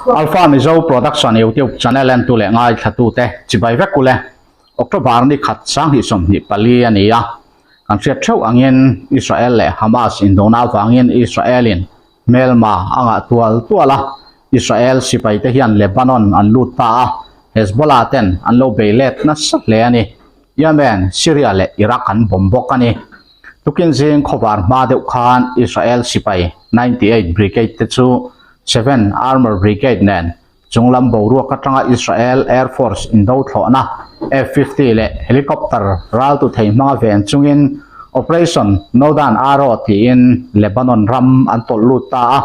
Alpha Mizo Production YouTube channel entu leh ngaithlatute chibai vek ule. October ni khat 2024 a ni a. Kan hriat theuh angin Israel leh Hamas indona avangin Israel-in hmelma a ngah tual tual a. Israel sipaite hian Lebanon an lut ta a, Hezbollah ten an lo bei let nasa hle a ni. Yemen, Syria leh Iraq an bomb bawk a ni. Tukin zing khawvar hma deuh khan Israel sipai 98 Brigade te chu Seven Armour Brigade nen chunglam boruak atanga Israel Air Force indo thlawhna F-50 leh helicopter raltu thei hmanga ven chungin Operation Northern Arrow tiin Lebanon ram an tawlh lut ta a.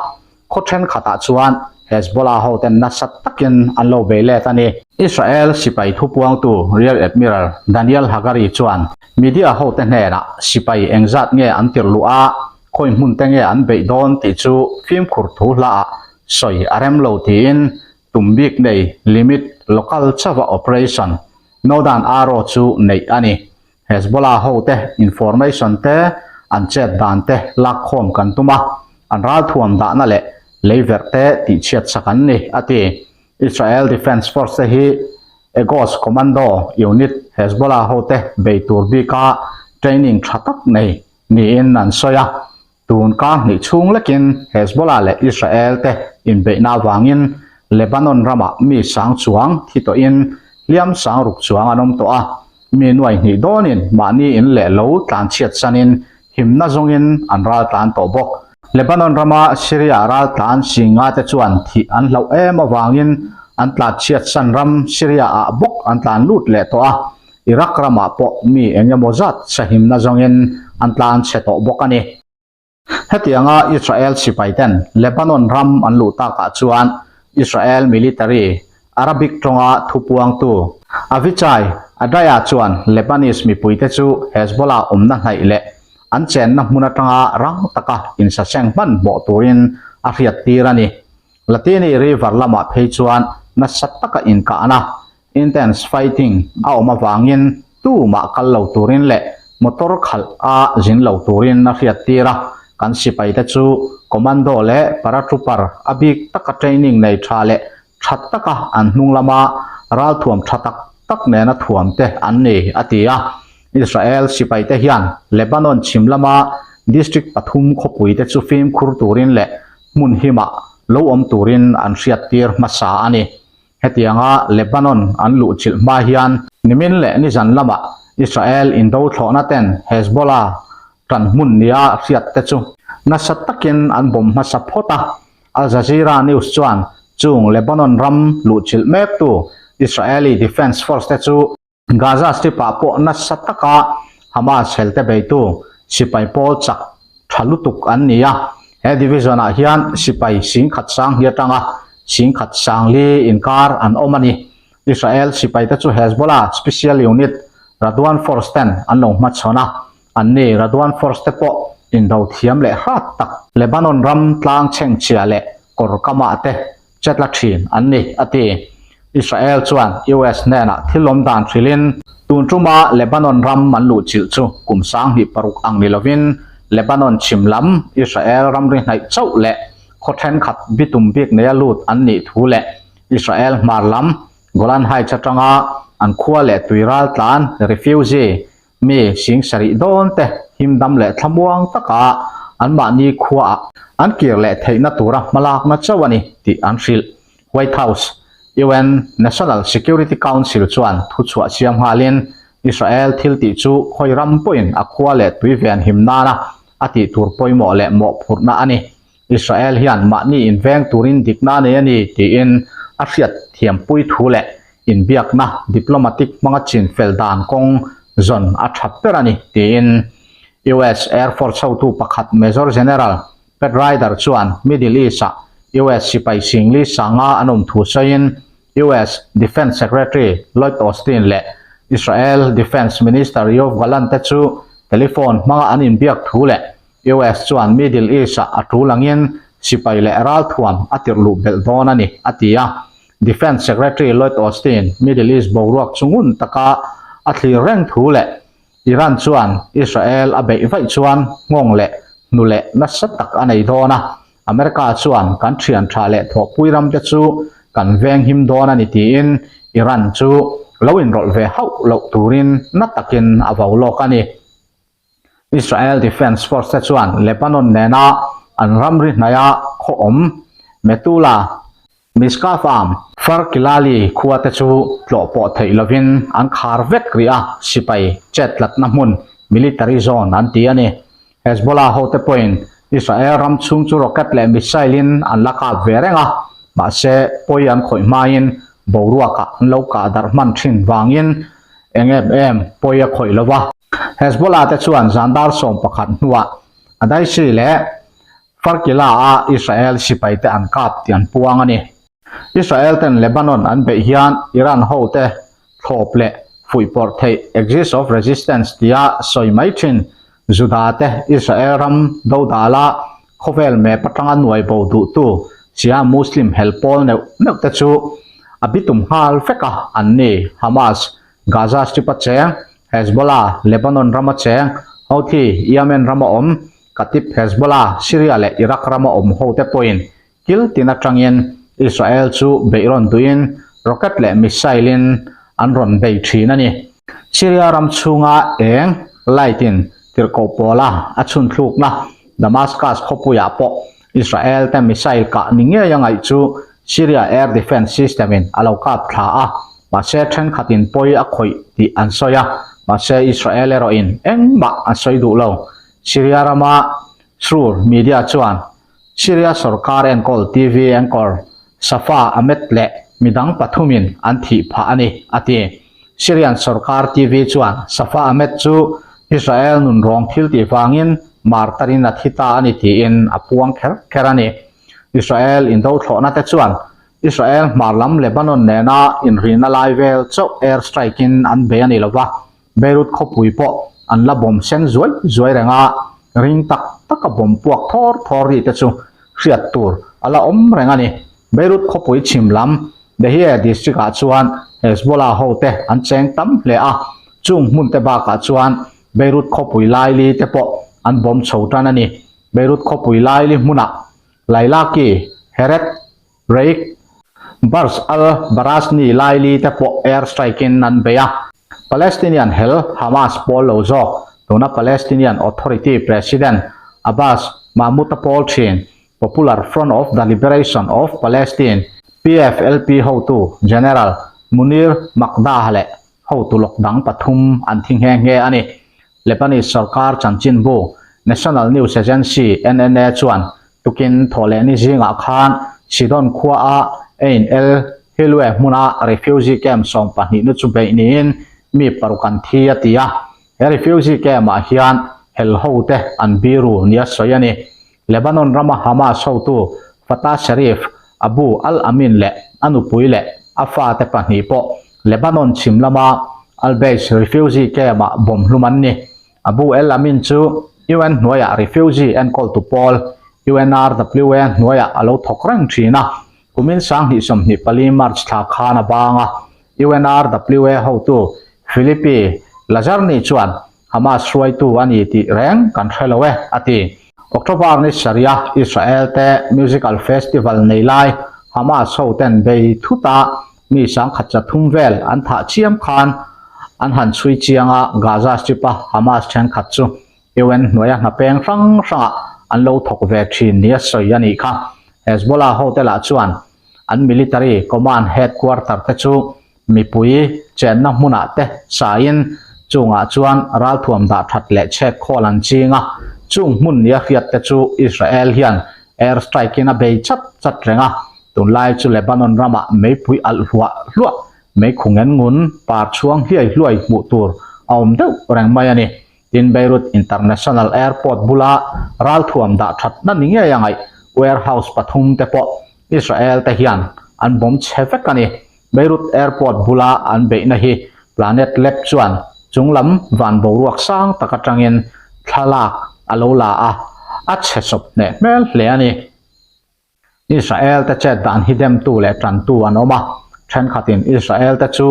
Khaw thenkhatah chuan Hezbollah hoten nasa takin an lo bei let a ni. Israel sipai thupuangtu Rear Admiral Daniel Hagari chuan media hote hnenah sipai engzat nge an tirh luh a, khawi hmun te nge an beih dawn tih chu fimkhur thu hlaah sawi a rem lo tiin tum bik nei limit local chauha operation Northern Arrow chu neih a ni. Hezbollah hote information te, an chet dan te lakkhawm kan tum a, an ralthuam dahna leh leiverh te tihchhiat sak an ni, a ti. Israel Defense Force te hi Egoz Commando Unit Hezbollah hote bei tur bika training tha tak nei niin an sawi a. Tun kar hnih chhung lekin Hezbollah leh Israel te inbeihna avangin Lebanon ramah mi sang chuang thi tawhin hliam sang ruk chuang an awm tawh a, mi nuai hnih dawnin mahni in leh lo tlanchhiat sanin himna zawngin an ral tlan tawh bawk. Lebanon rama Syria ral tlan singa te chuan thih an hlauh em avangin an tlatchhiat san ram Syria ah bawk an tlan lut leh tawh a, Iraq ramah pawh mi eng emaw zat sahimna zawngin an tlan chhe tawh bawk a ni. Hetianga Israel sipaiten Lebanon ram an luh takah chuan Israel military Arabic tawnga thupuangtu Avichai Adaya chuan Lebanese mipuite chu Hezbollah awmna hnaih leh an chenna hmun atanga rang taka insaseng hmanhmawh turin a hriattir a ni. Latini River lamah phei chuan nasa taka inkahna Intense fighting a awm avangin tumah kal lo turin leh motor khalh a zin lo turin a hriattir a, kan sipaite chu commando leh paratrooper a bik taka training nei tha leh tha taka an hnung lama ralthuam tha tak tak nena thuam te an ni, a ti a. Israel sipaite hian Lebanon chhim lama district pathum khawpuite chu fimkhur turin leh hmun himah lo awm turin an hriattir hmasa a ni. Hetianga Lebanon an luhchilh hma hian nimin leh nizan lamah Israel indo thlawhna ten Hezbollah tan hmun nia hriat te chu nasa takin an bawm hmasa phawt a. Al Jazeera News chuan chung Lebanon ram luhchilh mektu Israeli Defence Force te chu Gaza Strip-ah pawh nasa taka Hamas helte beitu sipai pawl chak tha lutuk an ni a. He division-ah hian sipai singkhat sang hi atanga singkhat sang li inkar an awm a ni. Israel sipaite chu Hezbollah Special Unit, Radwan Force ten an lo hmachhawn a. Anni Radwan Force te pawh indo thiam leh hrat tak Lebanon ram tlang chhengchhia leh kawr kamah te chetla thin an ni, a ti. Israel chuan US hnenah thil awm dan hrilhin, tun tuma Lebanon ram an luhchilh chu kum 2006 ang ni lovin Lebanon chhim lam Israel ramri hnaih chauh leh khaw thenkhat bitum bik neia lut an nih thu leh Israel hmar lam Golan Heights atanga an khua leh tui ral tlan refugee Mi sing sarih dawn te him dam leh thlamuang taka anmahni khuaah an kir leh theihna tura hmalakna chauh a ni tih an hrilh. White House, UN National Security Council chuan thuchhuah siam nghalin Israel thil tih chu khawi ram pawhin a khua leh tui ven him nana a tih tur pawimawh leh mawhphurhna a ni. Israel hian mahni inveng turin dikna a nei a ni tiin a hriat thiampui thu leh inbiakna diplomatic hmanga chin fel dan kawng zawn a tha ber a ni tiin US Air Force hotu pakhat Major General Pat Ryder chuan Middle East-ah US sipai singli sanga an awm thu sawiin US Defence Secretary Lloyd Austin leh Israel Defence Minister Yoav Gallant te chu telephone hmanga an inbiak thu leh US chuan Middle East-ah a tul angin sipai leh ralthuam a tirh luh belh dawn a ni, a ti a. Defence Secretary Lloyd Austin Middle East boruak chu ngun taka a thlir reng thu leh Iran chuan Israel a beih vaih chuan nghawng leh hnu leh nasa tak a nei dawn a. America chuan kan thian tha leh thawhpui ram te chu kan veng him dawn a ni tiin Iran chu lo inrawlh ve hauh loh turin na takin a vo lawk a ni. Israel Defense Force te chuan Lebanon nena an ramri hnaia khaw awm Metula, Mishka Farm, Far Kilali khua te chu tlawh pawh theih lovin an khar vek rih a, sipai chet tlatna hmun, military zone, an ti a ni. Hezbollah hote pawhin Israel ram chhung chu rocket leh missile in an la kap ve reng a, mahse pawi an khawih hmain boruakah an lo kah darh hman thin vangin eng em em pawi a khawih lo va. Hezbollah te chuan zan dar 11 hnuah Adaisi leh Farkila-a Israel sipaite an kap tih an puang a ni. Israel ten Lebanon an beih hian Iran hote thlawp leh fuihpawrh theih Axis of Resistance tia sawi mai thin Juda te Israel ram dodala khawvel map atanga nuai bo duhtu Shia Muslim hel pawl neuh neuh te chu a bitum nghal vek a an ni. Hamas, Gaza Strip-a cheng, Hezbollah, Lebanon rama cheng, Houthi, Yemen rama awm, Khatib Hezbollah, Syria leh Iraq rama awm hote pawhin kil tin atangin Israel chu beih rawn duhin rocket leh missile in an rawn bei thin a ni. Syria ram chhunga eng, light, in tirhkoh pawla a chhun thlukna Damascus khawpuiah pawh Israel te missile kah ni ngei a ngaih chu Syria air defence system in a lo kap thla a, mahse thenkhatin pawi a khawih tih an sawi a, mahse Israel erawhin engmah an sawi duh lo. Syria rama Sroor media chuan Syria sorkar enkawl TV anchor Safa Ahmed leh midang pathumin an thih phah a ni, a ti. Syrian sorkar TV chuan Safa Ahmed chu Israel nunrawng thil tih vangin martarin a thi ta a ni tiin a puang kher kher a ni. Israel indo thlawhna te chuan Israel hmar lam Lebanon nena inrihna lai vel chauh air strike in an bei a ni lova, Beirut khawpui pawh an la bawm sen zuai zuai reng a, ring tak taka bawm puak thawr thawr ri te chu hriat tur a la awm reng a ni. Beirut khawpui chhim lam Dahiyeh district ah chuan Hezbollah hote an cheng tam hle a, chung hmun te bakah chuan Beirut khawpui laili te pawh an bawm chho tan a ni. Beirut khawpui laili hmunah Lailaki, Heret, Reik, Burj Al Barajni laili te pawh air strike in an bei a. Palestinian hel Hamas pawl lo zawk, tuna Palestinian Authority President Abbas Mahmoud-a pawl thin, Popular Front of the Liberation of Palestine, PFLP, hotu General Munir Makdah leh hotu lawk dang pathum an thi nghe nghe a ni. Lebanese sorkar chanchinbu National News Agency, NNA, chuan tukin thawhlehni zingah khan Sidon khuaa Ein El Hilweh hmuna refugee camp 12 na chu beih niin mi paruk an thi a ti a. He refugee camp-ah hian hel hote an biru nia sawi a ni. Lebanon rama Hamas hotu Fatah Sharif Abu Al-Amin leh a nupui leh a fate pahnih pawh Lebanon chhim lama Al-Baysh refugee camp-ah bawm hlum an ni. Abu El-Amin chu UN hnuaiah refugee enkawltu pawl UNRWA hnuaiah a lo thawk reng thin a, kumin 2024 March thla khan a bang a. UNRWA hotu Philippe Lazzarini chuan Hamas hruaitu a ni tih reng kan hre lo e, a ti. October ni sarih-a Israel te musical festival nei lai Hamas ho ten bei thut a, mi 1300 vel an thah chiam khan an han chhui chiang a, Gaza Strip-a Hamas thenkhat chu UN hnuaia hna peng hrang hrangah an lo thawk ve thin nia sawi a nih kha. Hezbollah hote lah chuan an military command headquarter te chu Mipui chenna hmunah te sain chungah chuan ralthuam dah that leh chhek khawl an ching a, chung hmun nia hriat te chu Israel hian air strike in a bei chat chat reng a, tunlai chu Lebanon ramah meipui alh hluah hluah, meikhu ngen ngun, par chhuang hliai hluai hmuh tur a awm deuh reng mai a ni. Tin, Beirut International Airport bula ralthuam dah thatna ni ngei a ngaih warehouse pathum te pawh Israel te hian an bawm chhe vek a ni. Beirut Airport bula an beihna hi Planet Lab chuan chunglam van boruak sang tak atangin thlalak a lo la a, a chhe sawp hneh hmel hle a ni. Israel te chet dan hi demtu leh tantu an awm a, thenkhatin Israel te chu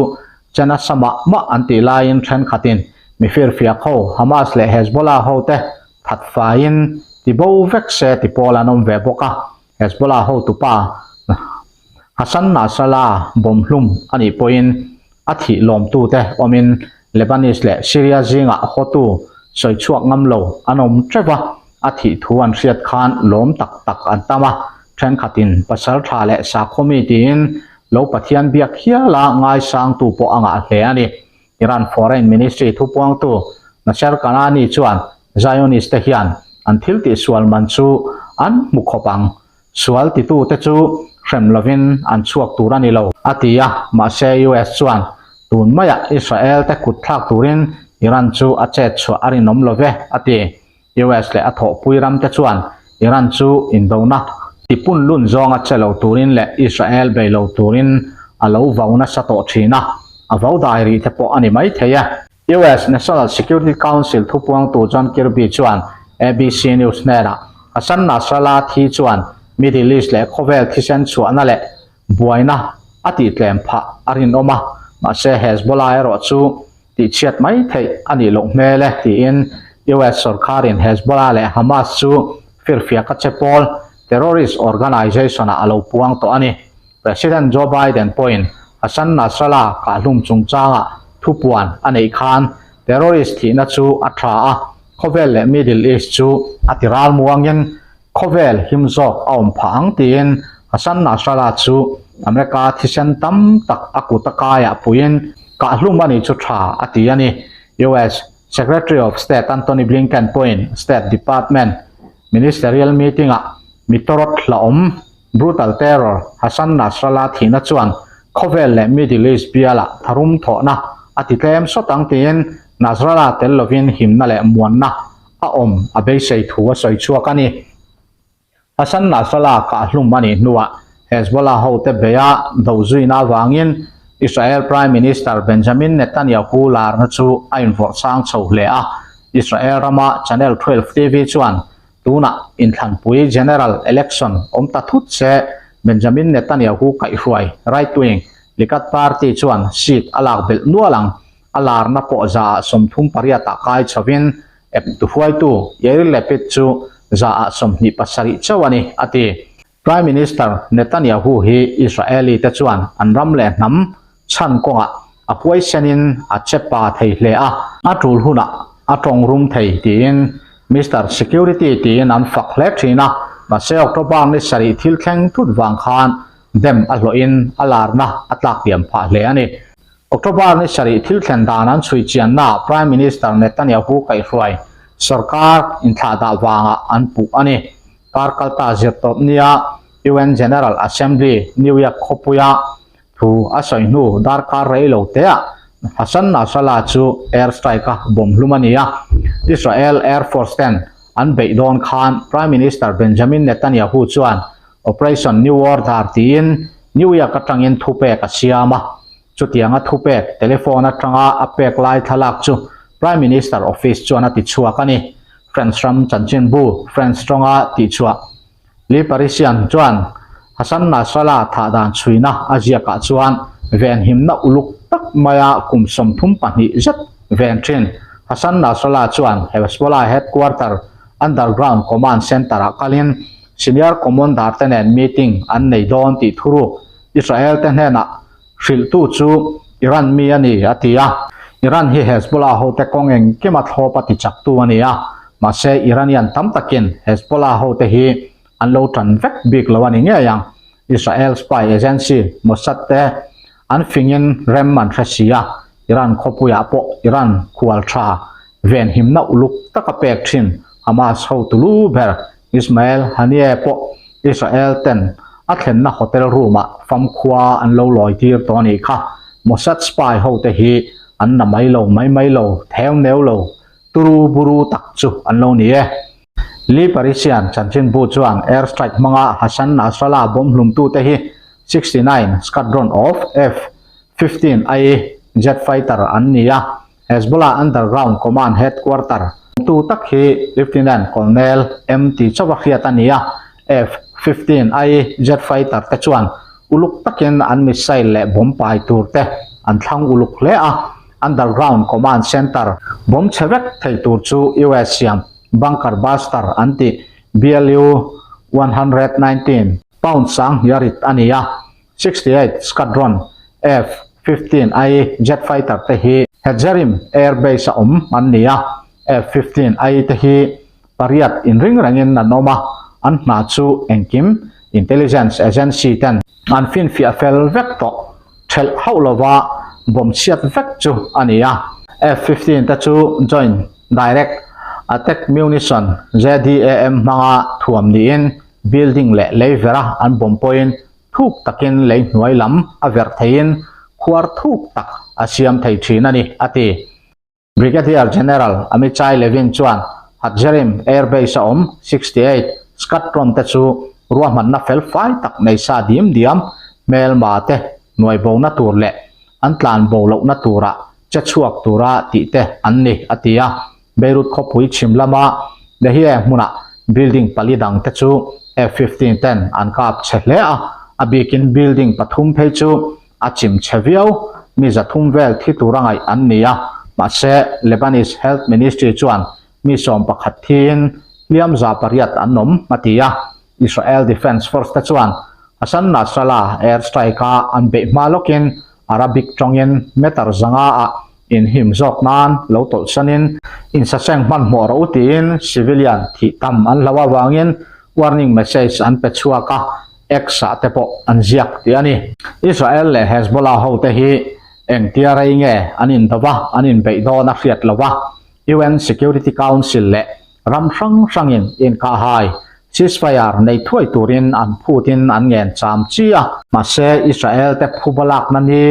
che nasa mah mah an tih laiin thenkhatin mi firfiak ho Hamas leh Hezbollah ho te that faiin. Ti bo vek se ti pawl an awm ve bawk a. Hezbollah hotupa Hassan Nasrallah bawmhlum a nih pawhin a thih lawmtute awmin Lebanese leh Syria zingah hawtu sawi chhuak ngam lo an awm teuh a, a thih thu an hriat khan lawm tak tak an tam a, thenkhatin pasal tha leh sakhaw mi tiin lo Pathian biak hiala ngaisangtu pawh a ngah hle a ni. Iran Foreign Ministry thupuangtu Nasser Kanani chuan Zionist te hian an thil tihsual man chu an hmu khawp ang. Sual titute chu hrem lovin an chhuak tur a ni lo, a ti a. Mahse US chuan tun maiah Israel te kut thlak turin Iran chu a chet chhuah a rinawm lo ve, a ti. US leh a thawhpui ram te chuan Iran chu indona tipun lun zawnga che lo turin leh Israel bei lo turin a lo vau nasa tawh thin a, a vau dai rih te pawh a ni mai thei e. US National Security Council thupuangtu John Kirby chuan ABC News hnenah Hassan Nasrallah thi chuan Middle East leh khawvel thisen chhuahna leh buaina a tihtlem phah a rinawm a, mahse Hezbollah erawh chu tihchhiat mai theih a nih loh hmel e tiin US sorkarin Hezbollah leh Hamas chu firfiak a che pawl terrorist organization-ah a lo puang tawh a ni. President Joe Biden pawhin Hassan Nasrallah kahhlum chungchangah thupuan a neih khan terrorist thihna chu a tha a, khawvel leh Middle East chu a ti ral muangin khawvel him zawk a awm phah ang tiin Hassan Nasrallah chu America thisen tam tak a kut a kaiah puiin kahhlum a nih chu tha a ti a ni. US Secretary of State Antony Blinken pawhin State Department Ministerial meeting-ah mi tawrawt hlauhawm Brutal terror, Hassan Nasrallah thihna chuan khawvel leh Middle East bialah tharum thawhna a ti tlem sawt ang tiin Nasrallah tel lovin himna leh muanna a awm a beisei thu a sawi chhuak a ni. Hassan Nasrallah kahhlum a nih hnuah Hezbollah hote beia do zuina avangin Israel Prime Minister Benjamin Netanyahu larna chu a invawrh sang chho hle a, Israel rama Channel 12 TV chuan Tunah inthlanpui General Election awm ta thut se Benjamin Netanyahu kaihhruai right wing Likud party chuan seat a lak belh nual ang. A larna pawh zaah 38 ah kai chhovin eptu hruaitu Yair Lapid chu zaah 27 chauh a ni, a ti. Prime Minister Netanyahu hi Israeli te chuan an ram leh hnam chhan kawngah a huaisenin a che pa thei hle a, a tul hunah a tawng rum thei tiin Mister Security tiin an fak hle thin a, mahse October ni sarih thil thleng thut vang khan dem a hlawhin a larna a tlak diam phah hle a ni. October ni sarih thil thlen dan an chhui chiannaah Prime Minister Netanyahu kaihhruai sorkar inthlahdah vangah an puh a ni. Kar kalta zirtawp nia UN General Assembly, New York khawpuia thu a sawi hnu darkar rei lo teah Hassan Nasrallah chu air strike a bawm hlum a ni a. Israel Air Force ten an beih dawn khan Prime Minister Benjamin Netanyahu chuan Operation New Order tiin New York atangin thupek a siam a. Chutianga thupek telephone atanga a pek lai thlalak chu Prime Minister Office chuan a tichhuak a ni. French ram chanchinbu French tawnga tihchhuah Le Parisien chuan Hassan Nasrallah thah dan chhuina a ziakah chuan venhimna uluk tak maia kum 32 zet ven thin. Hassan Nasrallah chuan Hezbollah headquarter underground command center-ah kalin senior commander te nen meeting an nei dawn tih thuruk Israel te hnenah Hrilhtu chu Iran mi a ni, a ti a. Iran hi Hezbollah hote kawng engkima thlawp a ti chaktu a ni a, mahse Iranian tam takin Hezbollah hote hi an lo tan vek bik lo a ni ngei ang. Israel spy agency Mossad te an fingin rem an hre si a, Iran khawpuiah pawh Iran khual tha venhimna uluk taka pek thin Hamas hotu lu ber Ismail Haniyeh pawh Israel ten a thlenna hotel room ah famkhua an lo lawi tir tawh a nih kha. Mossad spy ho te hi an na mai lo mai mai lo, theu neu lo, turu buru tak chu an lo ni e. Lee Parisian chanchinbu chuan air strike hmanga Hassan Nasrallah bomb hlumtu te hi 69 Squadron of F-15 I jet fighter an ni a, Hezbollah Underground Command Headquarter tu tak hi Lieutenant Colonel M tih chauh a hriat a ni a, F-15 I jet fighter te chuan uluk takin an missile leh bomb pai tur te an thlang uluk hle a, Underground Command Center bomb chhe vek thei tur chu US siam Bunker Buster an tih. BLU 119 pound 20 rit a ni a, 68 Squadron F-15I jet fighter te hi Hatzerim Air Base a awm an ni a, F-15I te hi pariat inring rengin an awm a, an hna chu engkim intelligence agency ten an finfiah fel vek tawh thelh hauh lova bomb chhiat vek chu a ni a. F-15 te chu Joint Direct Attack Munition, JDAM, hmanga thuam niin building leh lei vera an bomb pawhin thuk takin lei hnuai lam a verh theiin khuar thuk tak a siam thei thin a ni, a ti. Brigadier General Amichai Levin chuan Hatzerim Air Base a awm 68 Squadron te chu ruahmanna fel fai tak nei sa diam diam hmelma te hnuai bona tur leh an tlan bo lohna tura che chhuak tura tih te an ni, a ti a. Beirut khawpui chhim lama Dahie hmunah building pali dang te chu F-15 ten an kap chhe hle a, a bikin building pathum phei chu A chim chhe viau, mi 300 vel thi tura ngaih an ni a, mahse Lebanese Health Ministry chuan mi 11 thiin hliam 800 an awm a ti a. Israel Defense Force te chuan Hassan Nasrallah air strike-a an beih hma lawkin Arabic tawngin meter 500 ah inhim zawk nan lo tawlhsanin insaseng hmanhmawh rawh u tiin civilian thih tam an hlo avangin warning message an pe chhuak a. X-ah te pawh an ziak tih a ni. Israel leh Hezbollah hote hi engtia rei nge an indo va, an inbeih dawn a hriat lo va, UN Security Council leh ram hrang hrangin inkahhai, ceasefire, nei thuai turin an phutin an ngen cham chi a. Mahse, Israel te phuba lakna ni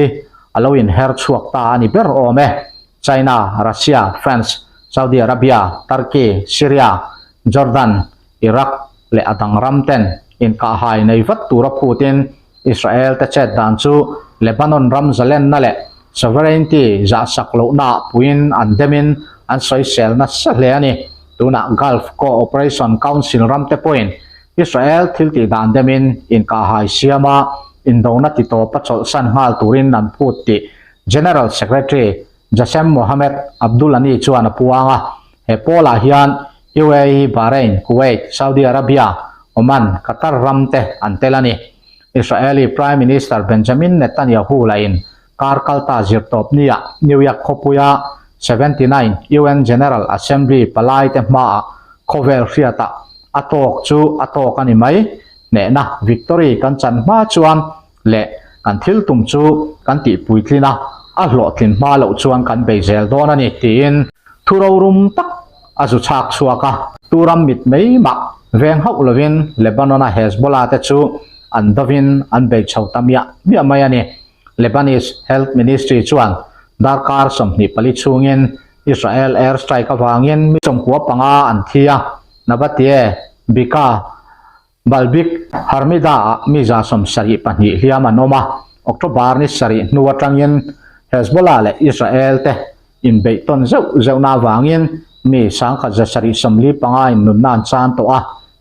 a lo inher chhuak ta a ni ber awm e. China, Russia, France, Saudi Arabia, Turkey, Syria, Jordan, Iraq leh a dang ram ten inkahhai nei vat tura phutin Israel te chet dan chu Lebanon ram zalenna leh sovereignty zahsak lohnaah puiin an demin an sawisel nasa hle a ni. Tunah Gulf Cooperation Council ram te pawhin Israel thil tih dan demin inkahhai siama indona titawpa chawlhsan nghal turin an phut tih General Secretary Jasem Mohamed Abdulani chuan a puang a, he pawlah hian UAE, Bahrain, Kuwait, Saudi Arabia, Oman, Qatar ram te an tel a ni. Israeli Prime Minister Benjamin Netanyahu lahin kar kalta zirtawp niah New York khawpuia 79 UN General Assembly palaite hmaah khawvel hriatah a tawk chu a tawk a ni mai, hnehna victory kan chan hma chuan leh kan thil tum chu kan tihpuitlin a, a hlawhtlin hma loh chuan kan bei zel dawn a ni tiin thu rorum tak a zu chhak chhuak a. Turam mit mai mah veng hauh lovin Lebanon-a Hezbollah te chu an dovin an bei chho ta miah miah mai a ni. Lebanese Health Ministry chuan darkar 24 chhungin Israel air strike avangin mi 95 an thi a, Nabatie, Bika, Balbik, Harmida-ah mi 72 hliam an awm a, October ni sarih hnu atangin Hezbollah leh Israel te inbeih tawn zeuh zeuhna avangin mi 1,745 in nunna an chan tawh a,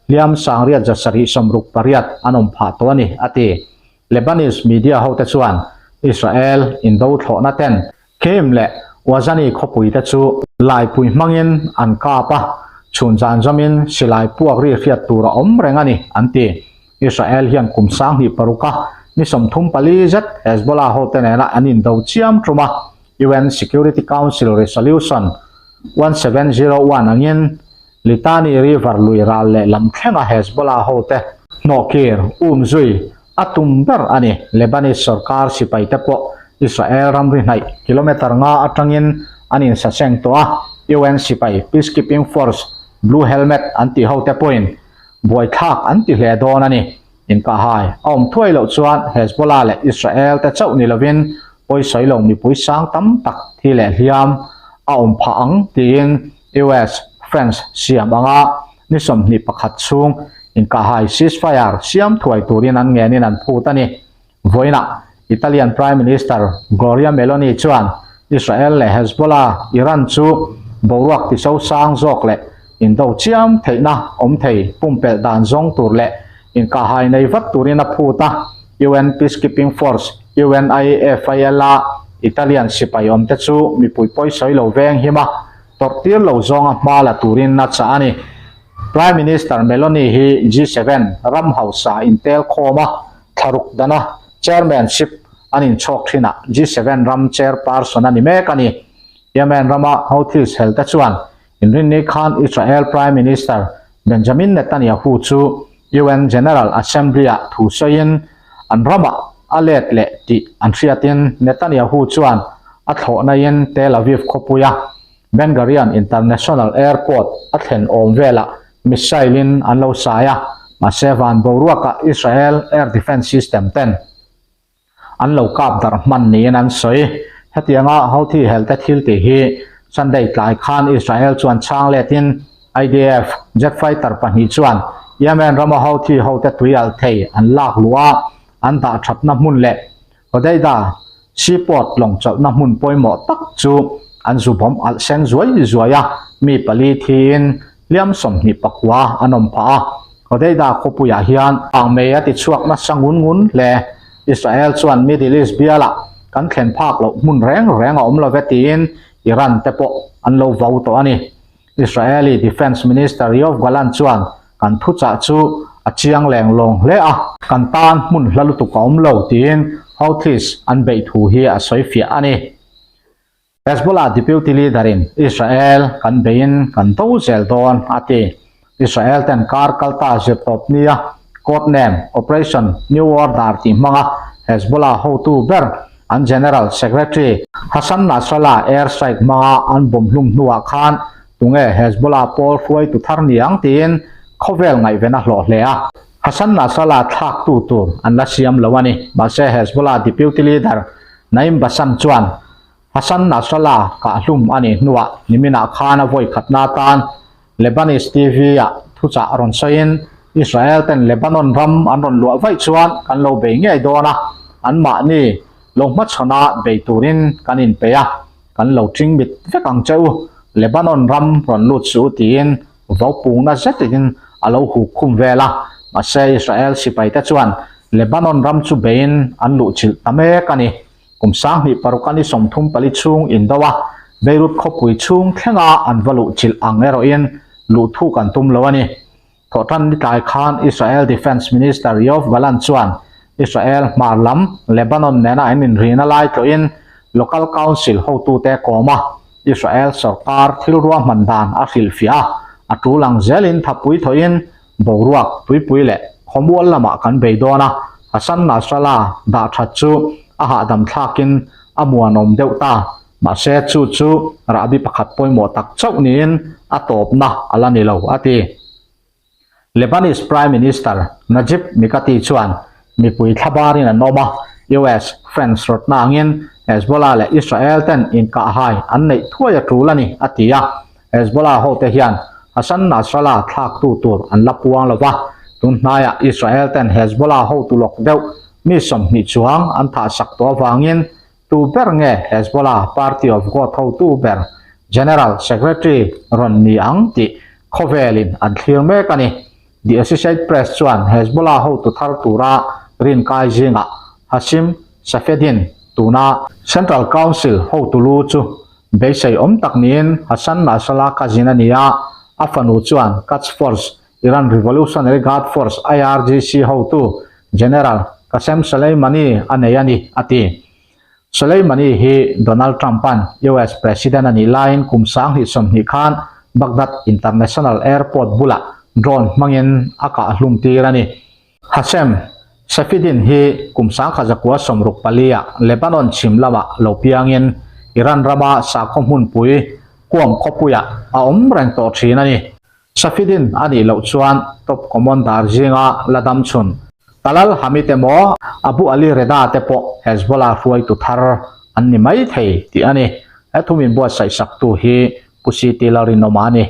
hliam 8,768 an awm phah tawh a ni, a ti. Lebanese media hote chuan Israel indo thlawhna ten Kheim leh Wazani khawpui te chu laipui hmangin an kap a, chhun zan zawmin silai puak ri hriat tur a awm reng a ni, an ti. Israel hian kum 2006 a ni 34 zet Hezbollah hote nena an indo chiam tum a, UN Security Council Resolution 1701 angin Litani River lui ral leh lam thlenga Hezbollah hote hnawhkir um zui a tum ber a ni. Lebanese sorkar sipaite pawh Israel ramri hnaih kilometre nga atangin an insaseng tawh a, UN sipai peacekeeping force Blue Helmet an tih hote pawhin buaithlak an ti hle dawn a ni. Inkahhai a awm thuai loh chuan Hezbollah leh Israel te chauh ni lovin pawisawi lo mipui sang tam tak thi leh hliam a awm phah ang tiin US, France siam anga ni 21 chhung inkahhai ceasefire siam thuai turin an ngenin an phut a ni. Vawiinah Italian Prime Minister Gloria Meloni chuan Israel leh Hezbollah, Iran chu boruak tiso sang zawk leh indo chiam theihna awm thei pumpelh dan zawng tur leh inkahhai nei vat turin a phut a. UN Peacekeeping Force, UNIFIL, a Italian sipai awmte chu mipui pawisawi lo veng him a, tawrhtir lo zawnga hma la turin a chah a ni. Prime Minister Meloni hi G7 ram hausa intel khawma thlaruk dana chairmanship an inchhawk thinah G7 ram chairperson a ni mek a ni. Yemen rama Houthis helte chuan inrinni khan Israel Prime Minister Benjamin Netanyahu chu UN General Assembly-ah thu sawiin an ramah a let leh tih an hriatin Netanyahu chuan a thlawhnain Tel Aviv khawpuia Ben Gurion International Airport a thlen awm velah missile-in an lo sai a, mahse van boruakah Israel Air Defence System ten an lo kap darh hman niin an sawi. Hetianga Houthi helte thil tih hi Sunday tlai khan Israel chuan chhang letin IDF jet fighter pahnih chuan Yemen rama Houthi hote tui alh thei an lak luh a, an dah thatna hmun leh Hodeidah seaport lawng chawlhna hmun pawimawh tak chu an zu bawm alh sen zuai zuai a, mi pali thiin hliam 29 an awm phah a. Hodeidah khawpuiah hian kangmei a ti chhuak nasa ngun ngun hle. Israel chuan Middle East bialah kan thlen phak loh hmun reng reng a awm lo ve tiin Iran te pawh an lo vau tawh a ni. Israeli Defence Minister Yoav Gallant chuan kan thuchah chu a chiang leng lawng hle a, kan tan hmun hla lutuk a awm lo tiin Houthis an beih thu hi a sawi fiah a ni. Hezbollah Deputy Leader in Israel kan beiin kan do zel dawn a ti. Israel ten kar kalta zirtawp nia code name Operation New Order tih hmanga Hezbollah hotu ber an General Secretary Hassan Nasrallah air strike hmanga an bawm hlum hnuah khan tunge Hezbollah pawl hruaitu thar ni ang tiin khawvel ngaihven a hlawh hle a. Hassan Nasrallah thlaktu tur an la siam lo a ni. Mahse Hezbollah Deputy Leader Naim Bassam chuan Hassan Nasrallah kahhlum a nih hnuah niminah khan a vawi khatna atan Lebanese TV-ah thuchah rawn sawiin, Israel ten Lebanon ram an rawn luah vaih chuan kan lo bei ngei dawn a, anmahni lo hmachhawn bei turin kan inpeih a, kan lo ṭing mit vek ang che u, Lebanon ram rawn lut suh u tiin vaupungna zetin a lo huk khum vel a, mahse Israel sipaite chuan Lebanon ram chu beiin an luhchilh ta mek a ni. Kum 2006 a ni 34 chhung indo a, Beirut khawpui chhung thlenga an va luhchilh ang erawhin luh thuk an tum lo a ni. Thawhtan ni tlai khan Israel Defence Minister Yoav Gallant chuan Israel hmar lam Lebanon nena an inrina lai tlawhin Local Council hotute kawm a, Israel sorkar thil ruahman dan a hrilhfiah a, a tul ang zelin thapui thawhin Boruak, tuipui leh khawmual lamah kan bei dawn a, Hassan Nasrallah dah that chu a hahdam thlakin a muanawm deuh ta. Mahse, chu chu rahbi pakhat pawimawh tak chauh niin a tawpna a la ni lo, a ti. Lebanese Prime Minister Najib Mikati chuan mipui thlabarin an awm a, US, France rawtna angin Hezbollah leh Israel ten inkahhai an neih thuai a tul a ni, a ti a. Hezbollah hote hian Hassan Nasrallah thlaktu tur an la puang lo va, tun hnaiah Israel ten Hezbollah hotu lawk deuh mi 20 chuang an thahsak tawh avangin tu ber nge Hezbollah Party of God hotu ber General Secretary rawn ni ang tih khawvelin an thlir mek a ni. The Associated Press chuan Hezbollah hotu thar tura rinkai zingah Hashim Safieddine tuna Central Council hotu lu chu Beisei awm tak niin Hassan Nasrallah cousin a ni a, a fanu chuan Quds Force, Iran Revolutionary Guard Force, IRGC, hotu General Qasem Soleimani a nei a ni, a ti. Soleimani hi Donald Trump-a'n US President a nih laiin kum 2020 khan Baghdad International Airport bulah drone hmangin a kah hlum tir a ni. Hashem Safieddine hi kum 1964-ah Lebanon chhim lamah lo piangin Iran rama sakhaw hmunpui Qom khawpuiah a awm reng tawh thin a ni. Safieddine a nih loh chuan top commander zinga la dam chhun Talal Hamid emaw Abu Ali Reda te pawh Hezbollah hruaitu thar an ni mai thei tih a ni. He thu min buatsaih saktu hi Pu CT Lalrinawma a ni.